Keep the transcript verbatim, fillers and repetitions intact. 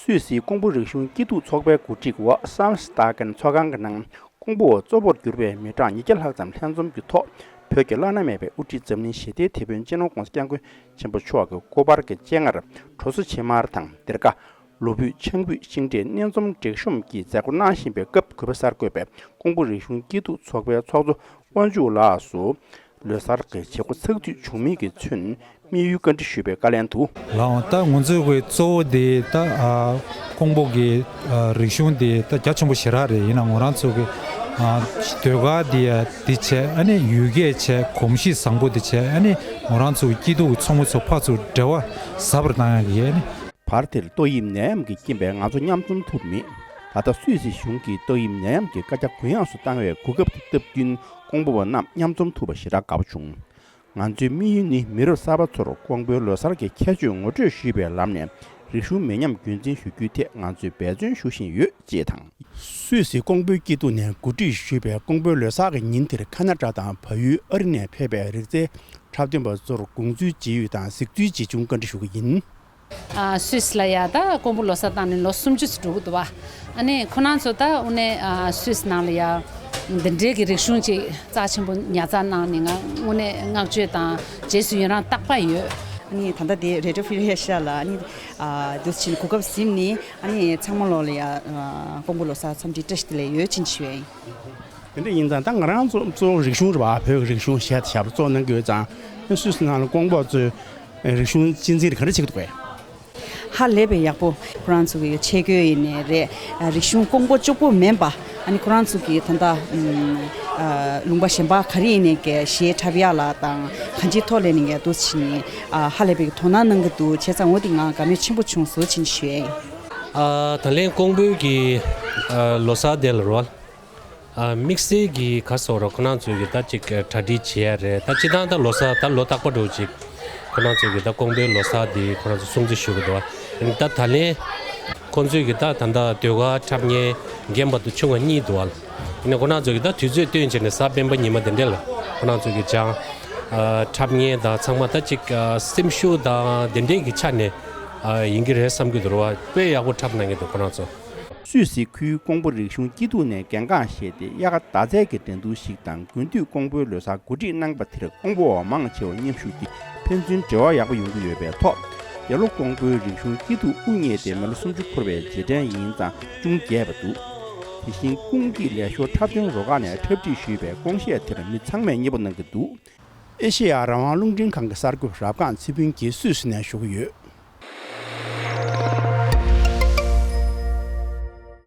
སུད་སིའི་ཀོང་པོ་རིག་གཞུང་སྐྱིད་སྡུག་ཚོགས་པའི་གོ་སྒྲིག་འོག་སམ་སི་ཏཱ་གན་ཚོགས་ཁང་གི་ནང་ཀོང་པོ་འོག་གཙོ་བོར་གྱུར་པའི་མི་གྲངས་ཉིས་བརྒྱ་ལྷག་ཙམ་ལྷན་འཛོམས་ཀྱི་ཐོག་བོད་ཀྱི་བླ་ན་མེད་པའི་དབུ་ཁྲིད་འཛམ་གླིང་ཞི་བདེའི་དེད་དཔོན་སྤྱི་ནོར་༸གོང་ས་༸སྐྱབས་མགོན་ཆེན་པོ་མཆོག་གི་སྐུ་པར་གྱི་སྤྱན་སྔར་གྲོ་སོ་ཕྱེ་མར་དང་སྡེར་ཁ། ལོ་ཕུད་ཆང་ཕུད་ཤིང་འབྲས་སྣེ་འཛོམས་འབྲེག་ཤོམ་གྱིས་མཛད་སྒོ་གནང་བཞིན་པའི་སྐབས། གུས་པ་གསར་འགོད་པས་ཀོང་པོ་རིག་གཞུང་སྐྱིད་སྡུག་ཚོགས་པའི་ཚོགས་གཙོ་དབང་ཕྱུག་ལགས་སུ་ལོ་གསར་གྱི་བྱེད་སྒོ་ཚགས་ཚུད་བྱུང་མིན་གྱི་ཚུན་དམིགས་ཡུལ་བཀའ་འདྲི་ཞུས་པའི་བཀའ་ལན་དུ། ལགས་འོང་། ད་ང་ཚོའི་གི་གཙོ་བོ་དེ་ད་ཨ་ཀོང་པོ་གི་ཨ་རིག་གཞུང་དེ་ད་རྒྱ་ཆེན་པོ་ཞེ་དྲག་རེད། ཡིན་ན་ང་རང་ཚོ་གི་ཨ་ཟློས་གར་དེ་ཡ་དེ་བྱས། ཨ་ནི་ཡུལ་སྐད་བྱས། གོམས་གཤིས་བཟང་པོ་དེ་བྱས། ཨ་ནི་ང་རང་ཚོ་གི་སྐྱིད་སྡུག་གི་ཚོགས་མི་ཚོ་ཕར་ཚུར་འབྲེལ་བ་ཟབ་པར་བཏང་ཡག་གི་ཨ་ནི། བར་དེར་ཏོག་དབྱིབས་ནད་ཡམས་ཀྱི་རྐྱེན་པས་ང་ཚོ་མཉམ་འཛོམས་ཐུབ་མེད། ད་ལྟ་སུད་སི་གཞུང་གིས་ཏོག་དབྱིབས་ནད་ཡམས་ཀྱི་བཀའ་རྒྱ་གུ་ཡངས་སུ་བཏང་བའི་གོ་སྐབས་དེ་སྟབས་བསྟུན་ཀོང་པོ་བ་རྣམས་མཉམ་འཛོམས་ཐུབ་པ་ཞེ་དྲག་དགའ་པོ་བྱུང་། ང་ཚོའི་དམིགས་ཡུལ་ནི་མི་རབས་གསར་པ་ཚོར་ཀོང་པོའི་ལོ་གསར་གྱི་ཁྱད་ཆོས་ངོ་སྤྲོད་ཞུས་པའི་ལམ་ནས་རིག་གཞུང་མི་ཉམས་རྒྱུན་འཛིན་ཞུ་རྒྱུའི་ཐད་ང་ཚོས་འབད་བརྩོན་ཞུ་བཞིན་ཡོད་ཅེས་དང་། སུད་སི་ཀོང་པོའི་སྐྱིད་སྡུག་ནས་གོ་སྒྲིག་ཞུས་པའི་ཀོང་པོའི་ལོ་གསར་གྱི་ཉིན་དེར་ཁ་ན་ཌ་དང་བལ་ཡུལ་ཨ་རི་ནས་ཕེབས་པའི་རིག་རྩལ་འཁྲབ་སྟོན་པ་ཚོར་དགོངས་ཚུལ་ཇི་ཡོད་དང་གཟིགས་ཚུལ་ཇི་བྱུང་བཀའ་འདྲི་ཞུ་གི་ཡིན། ཨ་སུད་སི་ལ་ཡ་ད་ཀོང་པོ་ལོ་གསར་བཏང་ནས་ལོ་སུམ་ཅུ་ཙམ་འགྲོ་གི་འདུག་བ། ཨ་ནི་ཁོ་རང་ཚོ་ད་དངོས་གནས་ཨ་སུད་སི་ནང་ལ་ཡ་འདི་འདྲའི་གི་རིག་གཞུང་ཅིག་རྩ་ཆེན་པོ་ཉར་ཚགས་གནང་ནས། ང་དངོས་གནས་བསྔགས་བརྗོད་དང་རྗེས་སུ་ཡི་རང་བརྟག་པ་ཡོད། ཨ་ནི་ད་ལྟ་དེ་རེ་ཌི་ཡོ་ཕི་རི་ཡ་ཤ་ལ་ཨ་ནི་ཨ་འདུག་སེ་བྱས་ནས་གོ་སྐབས་ཟིན་ནས་ཨ་ནི་ཚང་མ་ལོག་ལ་ཡ་ཨ་ཀོང་པོ་ལོ་གསར་འཚམས་འདྲི་བཀྲ་ཤིས་བདེ་ལེགས་ཡོད་ཅེས་ཞུ་ཡ་ཡིན། དེ་འདྲ་ཡིན་ཙང་ད་ང་རང་ཚོ་གཙོ་བོ་རིག་གཞུང་རེད་བ། བོད་ཀྱི་རིག་གཞུང་གཞས་དང་ཞབས་བྲོ་གཙོ་བོ་གནང་གི་ཡོད་ཙང་། སུད་སི་ནང་ལ་ཀོང་པོ་ཚོའི་རིག་གཞུང་གཅེས་འཛིན་རེ་ག་འདྲ་བྱེད་ཀྱི་འདུག་གས། ཧ་ལས་པའི་ཡག་པོ། ཁོ་རང་ཚོ་གི་ཆས་གོས་ཡིན་ནའི་རེད། རིག་གཞུང་ཀོང་པོ་གཅིག་པོ་མིན་པ། ཨ་ནི་ཁོ་རང་ཚོ་གི་ད་ལྟ་ཨམ་ཨ་ལུང་པ་གཞན་པ་ག་རེ་ཡིན་ནའི་གི་གཞས་འཁྲབ་ཡག་ལ་དང་གང་ཅིའི་ཐོག་ལ་ནི་གི་འདུག་སེ་བྱས་ནས་ཨ་ཧ་ལས་པའི་དོ་སྣང་གནང་གི་འདུག་བྱས་ཙང་འོ་དེ་ང་དགའ་མོས་ཆེན་པོ་བྱུང་སོང་ཅེས་ཞུ་ཡ་ཡིན། ཨ་ད་ལན་ཀོང་པོའི་གི་ཨ་ལོ་གསར་དེ་ལ་རོལ། ཨ་དམིགས་བསལ་གྱི་ག་སོགས་རོགས་ཁོ་རང་ཚོས་ཀྱི་ད་ཅིག་གྲ་སྒྲིག་བྱེད་ཡ་རེད། ད་སྤྱིར་བཏང་ད་ལོ་གསར་ད་ལོ་རྟག་པ་འགྲོ་ཅིག་ཁོ་རང་ཚོས་ཀྱི་ད་ཀོང་པོའི་ལོ་གསར་འདི་ཁོ་རང་ཚོ་སྲུང་བརྩི་ཞུ་གི་འདུག་བ། ད་ད་ལན་ཁོང་ཚོས་ཀྱི་ད་ད་ད་ཟློས་གར་འཁྲབ་མཁན་རྒན་པ་དང་ཆུང་བ་གཉིས་འདུག་བ། ཡིན་ན་ཁོ་རང་ཚོས་ཀྱི་ད་དུས་ཚོད་བཏོན་བྱས་ནས་གཟའ་སྤེན་པ་ཉི་མ་དེ་འདྲ་ལ་ཁོ་རང་ཚོས་ཀྱི་སྦྱང་ཨ་འཁྲབ་མཁན་དང་ཚང་མ་ད་ཅིག་ཨ་སེམས་ཤུགས་དང་དེ་འདྲའི་གི་ཆ་ནས་ཨ་ཡིན་གྱི་རེད་བསམ་གྱི་འདུག་ར་བ། དཔེ་ཡག་པོ་འཁྲབ་གནང་གི་འདུག་ཁོ་རང་ཚོ། སུད་སི་ཁུལ་ཀོང་པོ་རིག་གཞུང་སྐྱིད་སྡུག་ནས་གལ་འགངས་བཞེས་ཏེ་དབྱར་ཁ་ཟླ་ཚེས་ཀྱི་འགྲན་བསྡུར་ཞིག་དང་། དགུན་དུས་ཀོང་པོའི་ལོ་གསར་གོ་སྒྲིག་གནང་པ་དེར་ཀོང་པོ་བ་མང་ཆེ་བ་མཉམ་ཞུགས་ཀྱིས་ཕན་ཚུན་འབྲེལ་བ་ཡག་པོ་ཡོང་གི་ཡོད་པའི་ཐོག་འདི་ལོ་ཀོང་པོའི་རིག་གཞུང་སྐྱིད་སྡུག་དབུ་བརྙེས་ཏེ་མི་ལོ་སུམ་ཅུ་འཁོར་བའི་རྗེས་དྲན་ཡིན་ཙང་ཅུང་རྒྱས་པ་འདུག་དེ་བཞིན་ཀུང་ཀྲིག་ལས་ཞོར་འཁྲབ་སྟོན་རུ་ཁག་ནས་འཁྲབ་ཁྲིད་ཞུས་པའི་ཀོང་གཞས་དེར་མི་ཚང་མས་མཉེས་པོ་གནང་གི་འདུག་ཨེ་ཤེ་ཡ་རང་དབང་རླུང་འཕྲིན་ཁང་གི་གསར་འགོད་པ་རབ་སྒང་ཚེ་ཕུན་གྱིས་སུད་སི་ནས་ཞུ་གི་ཡོད།